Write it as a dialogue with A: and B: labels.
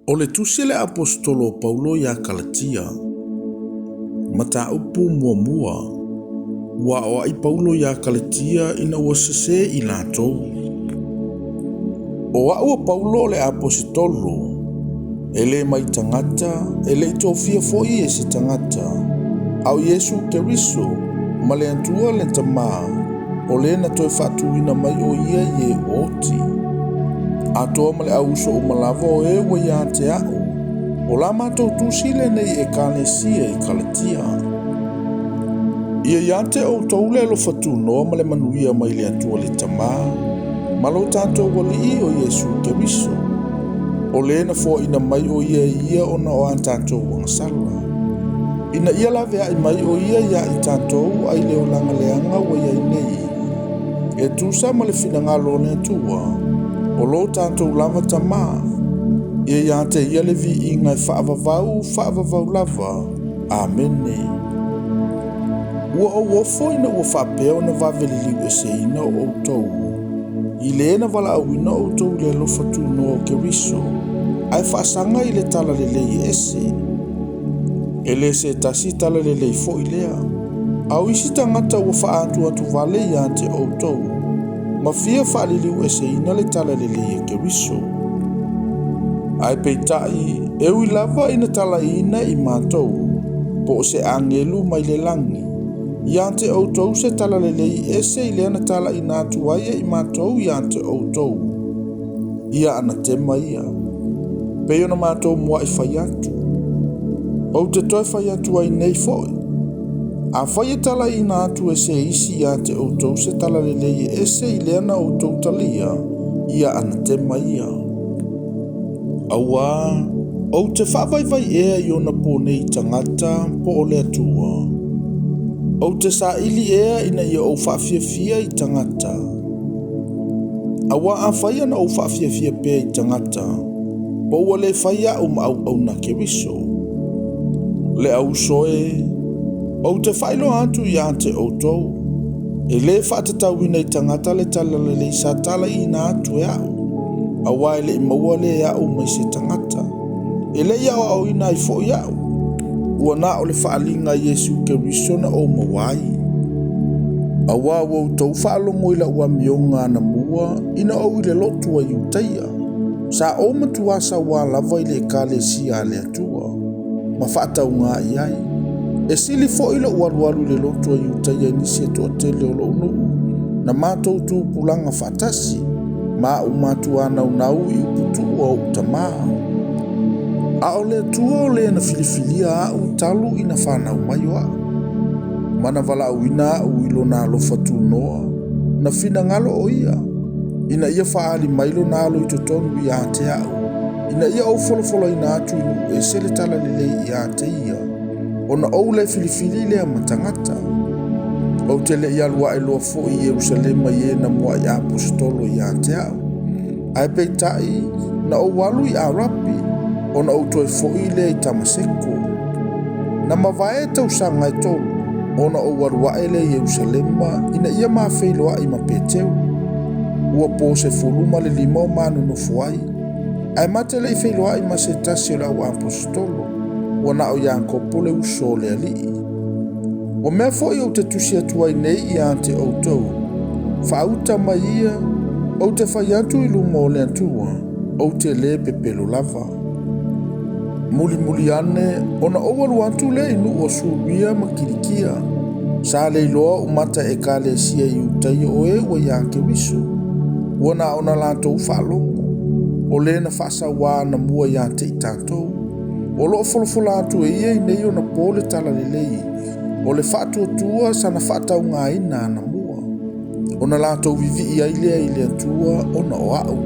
A: O le tusi a le Aposetolo o Paulo iā Kalatia. Mataupu muamua. Ua aoai Paulo iā Kalatia ina ua sesē i latou. O a'u o Paulo o le Aposetolo, e lē mai tagata, e le i tofia foi e se tagata, a o Iesu Keriso ma le Atua le Tamā, o lē na toe faatuina mai o ia i e ua oti. Atoa ma le au uso uma lava o e ua ia te a'u, o la matou tusi lenei i Ekalesia i Kalatia. Ia ia te outou le alofa tunoa ma le manuia mai le Atua le Tamā, ma lo tatou Alii o Iesu Keriso. O lē na foaina mai o ia e ia ona o a tatou agasala, ina ia laveai mai o ia iā i tatou ai le olaga leaga ua i ai nei, e tusa ma le finagalo o le Atua, o lo tatou lava Tamā. Ia ia te ia le viiga e faavavau faavavau lava. Amene. Ua ou ofo ina ua faapea ona vave liliu eseina o outou, i lē na valaauina outou i le alofa tunoa o Keriso, ae faasaga i le talalelei e ese. E le se tasi talalelei foi lea, a o isi tagata ua faaatuatu vale ia te outou, ma fia faaliliu eseina le talalelei a Keriso. Ae peitai, e ui lava ina talaiina i matou, po o se agelu mai le lagi, ia te outou se talalelei ese i lea na talaina atu ai e i matou ia te outou, ia anatema ia. Pei ona matou muai fai atu, ou te toe fai atu ai nei foi, afai e talaiina atu e se isi ia te outou se talalelei e ese i lea na outou talia, ia anatema ia. Auā, ou te faavaivai ea i ona po nei tagata po o le Atua? Ou te saili ea ina ia ou faafiafia i tagata? Auā afai ana ou faafiafia pea i tagata, po ua lē fai a'u ma auauna a Keriso. Le au uso e, ou te faailoa atu ia te outou, e lē faatatauina i tagata le talalelei sa talaiina atu e a'u, auā e le i maua lea e a'u mai se tagata. E le i aoaoina ai foi a'u, ua na o le faaaliga a Iesu Keriso na ou maua ai. Auā ua outou faalogo i la'u amioga anamua ina ou i le lotu a Iutaia, sa ou matuā sauā lava i le Ekalesia a le Atua, ma faataugā i ai. E sili foi lo'u alualu i le lotu a Iutaia i nisi e toatele o lo'u nuu na matou tupulaga faatasi, ma a'u matuā naunau i upu tuua o o'u tamā. A o le Atua o lē na filifilia a'u talu ina fanau mai o a'u, ma na valaauina a'u i lona alofa tunoa, na finagalo o ia, ina ia faaali mai lona alo i totonu ia te a'u, ina ia ou folafolaina atu i nuu ese le talalelei ia te ia, ona ou lē filifili lea ma tagata. Ou te le i alu ae loa foi i Ierusalema i e na muai aposetolo ia te a'u, ae peitai na ou alu i Arapi, ona ou toe fo'i lea i Tamaseko. Na mavae tausaga e tolu, ona ou alu ae lea i Ierusalema ina ia ma feiloai ma Peteru. Ua po 15 o ma nonofo ai, ae ma te le i feiloai ma se tasi o le au aposetolo, ua na o Iakopo le uso o le Alii. O mea foi ou te tusi atu ai nei ia te outou, faauta mai ia, ou te fai atu i luma o le Atua, ou te lē pepelo lava. Mulimuli ane, ona ou alu atu lea i nuu o Suria ma Kilikia. Sa le iloa o'u mata e Ekalesia i Iutaia o e ua iā Keriso. Ua na ona latou faalogo, o lē na faasauā anamua ia te i tatou. O lo o folafola atu e ia i nei ona po le talalelei o le faatuatua sana faataugāina anamua, ona latou vivii ai lea i le Atua ona o a'u.